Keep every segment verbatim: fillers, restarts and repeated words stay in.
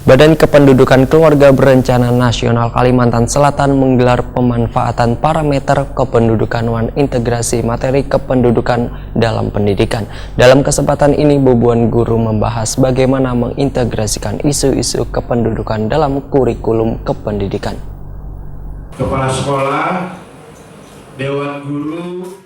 Badan Kependudukan Keluarga Berencana Nasional Kalimantan Selatan menggelar pemanfaatan parameter kependudukan wan integrasi materi kependudukan dalam pendidikan. Dalam kesempatan ini, bubuhan guru membahas bagaimana mengintegrasikan isu-isu kependudukan dalam kurikulum kependidikan. Kepala sekolah, dewan guru,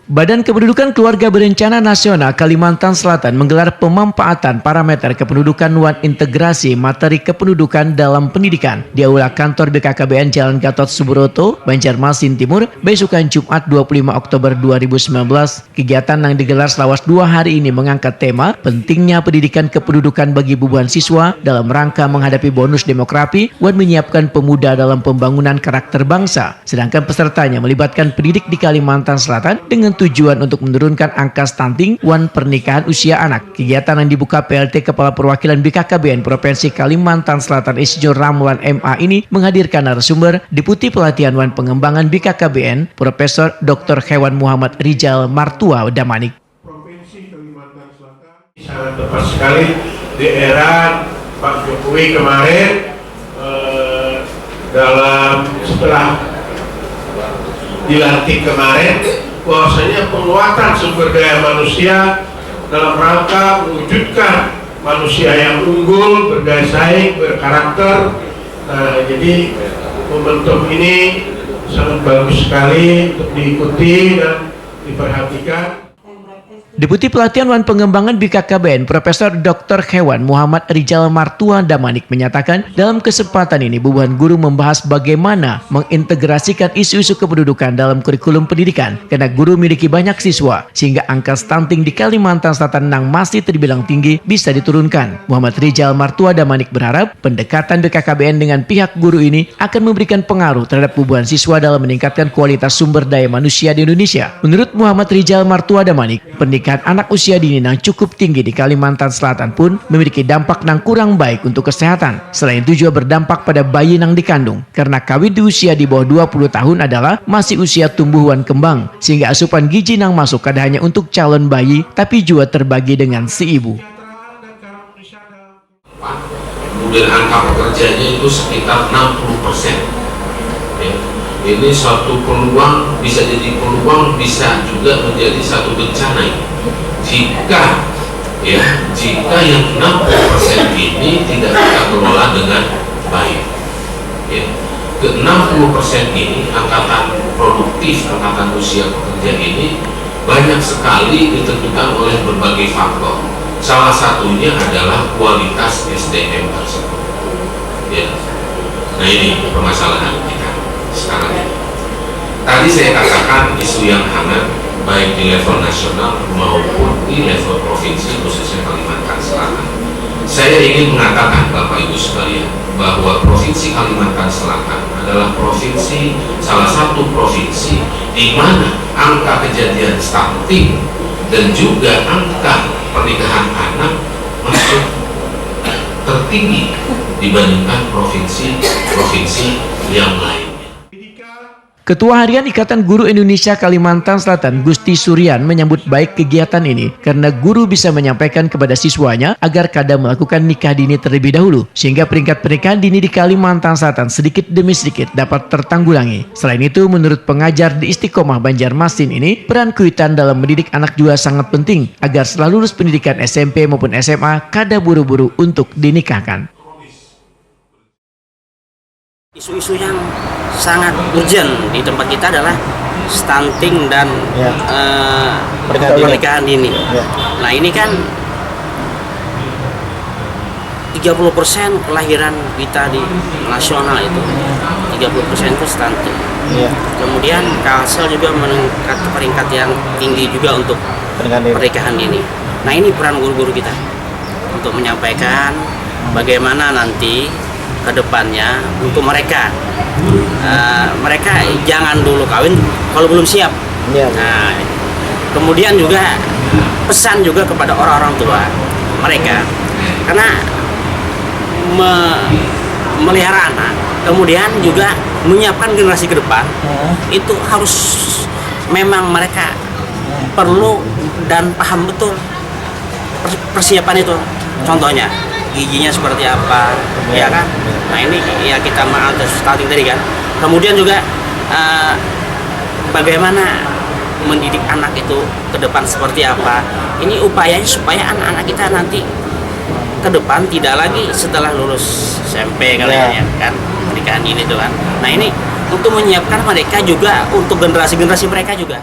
Badan Kependudukan Keluarga Berencana Nasional Kalimantan Selatan menggelar pemampaatan parameter kependudukan wan integrasi materi kependudukan dalam pendidikan di Aula Kantor B K K B N Jalan Gatot Subroto, Banjarmasin Timur, besukan Jumat dua puluh lima Oktober dua ribu sembilan belas. Kegiatan nang digelar selawas dua hari ini mengangkat tema pentingnya pendidikan kependudukan bagi bubuhan siswa dalam rangka menghadapi bonus demografi wan menyiapkan pemuda dalam pembangunan karakter bangsa. Sedangkan pesertanya melibatkan pendidik di Kalimantan Selatan dengan tujuan untuk menurunkan angka stunting wan pernikahan usia anak. Kegiatan yang dibuka P L T Kepala Perwakilan B K K B N Provinsi Kalimantan Selatan Insinyur Ramlan M A ini menghadirkan narasumber Deputi Pelatihan wan Pengembangan B K K B N Profesor Doktor Hewan Muhammad Rijal Martua Damanik. Provinsi Kalimantan Selatan. Sangat tepat sekali di era Pak Jokowi kemarin, eh, dalam setelah dilantik kemarin, bahwasanya penguatan sumber daya manusia dalam rangka mewujudkan manusia yang unggul, berdaya saing, berkarakter. Nah, jadi momentum ini sangat bagus sekali untuk diikuti dan diperhatikan. Deputi Pelatihan wan Pengembangan B K K B N Profesor Doktor Hewan Muhammad Rijal Martua Damanik menyatakan, dalam kesempatan ini bubuhan guru membahas bagaimana mengintegrasikan isu-isu kependudukan dalam kurikulum pendidikan karena guru memiliki banyak siswa sehingga angka stunting di Kalimantan Selatan nang masih terbilang tinggi bisa diturunkan. Muhammad Rijal Martua Damanik berharap pendekatan B K K B N dengan pihak guru ini akan memberikan pengaruh terhadap bubuhan siswa dalam meningkatkan kualitas sumber daya manusia di Indonesia. Menurut Muhammad Rijal Martua Damanik, pernikahan anak usia dini nang cukup tinggi di Kalimantan Selatan pun memiliki dampak nang kurang baik untuk kesehatan. Selain itu juga berdampak pada bayi nang dikandung, karena kawin di usia di bawah dua puluh tahun adalah masih usia tumbuh wan kembang, sehingga asupan gizi nang masuk kada hanya untuk calon bayi, tapi juga terbagi dengan si ibu. Kemudian angka pekerjanya itu sekitar enam puluh persen. Ya. Ini satu peluang, bisa jadi peluang, bisa juga menjadi satu bencana ini. Jika ya, jika yang enam puluh persen ini tidak kita kelola dengan baik. Ya. Ke enam puluh persen ini angkatan produktif, angkatan usia pekerja ini banyak sekali ditentukan oleh berbagai faktor. Salah satunya adalah kualitas S D M tersebut. Ya. Nah, ini permasalahan kita sekarang ini. Tadi saya katakan isu yang hangat baik di level nasional maupun di level provinsi, khususnya Kalimantan Selatan. Saya ingin mengatakan, Bapak Ibu sekalian, bahwa Provinsi Kalimantan Selatan adalah provinsi, salah satu provinsi di mana angka kejadian stunting dan juga angka pernikahan anak masuk tertinggi dibandingkan provinsi-provinsi yang lainnya. Ketua Harian Ikatan Guru Indonesia Kalimantan Selatan, Gusti Suryan, menyambut baik kegiatan ini karena guru bisa menyampaikan kepada siswanya agar kada melakukan nikah dini terlebih dahulu, sehingga peringkat pernikahan dini di Kalimantan Selatan sedikit demi sedikit dapat tertanggulangi. Selain itu, menurut pengajar di Istiqomah Banjarmasin ini, peran kuitan dalam mendidik anak juga sangat penting agar setelah lulus pendidikan S M P maupun S M A kada buru-buru untuk dinikahkan. Isu-isu yang sangat urgent di tempat kita adalah stunting dan ya. uh, pernikahan, pernikahan dini. Ya. Nah, ini kan tiga puluh persen kelahiran kita di nasional itu, tiga puluh persen itu stunting. Ya. Kemudian Kalsel juga meningkat peringkat yang tinggi juga untuk pernikahan dini. Pernikahan dini. Nah, ini peran guru-guru kita untuk menyampaikan bagaimana nanti ke depannya untuk mereka. Uh, mereka jangan dulu kawin kalau belum siap. Ya. Nah, kemudian juga pesan juga kepada orang-orang tua mereka, karena me melihara anak, kemudian juga menyiapkan generasi ke depan, hmm. Itu harus memang mereka hmm. Perlu dan paham betul persiapan itu. Contohnya, giginya seperti apa, ya kan? Nah, ini ya kita mengantisipasi stunting tadi kan. Kemudian juga eh, bagaimana mendidik anak itu ke depan seperti apa. Ini upayanya supaya anak-anak kita nanti ke depan tidak lagi setelah lulus S M P kali Ya. ya kan, pernikahan ini tuh kan. Nah, ini untuk menyiapkan mereka juga untuk generasi-generasi mereka juga.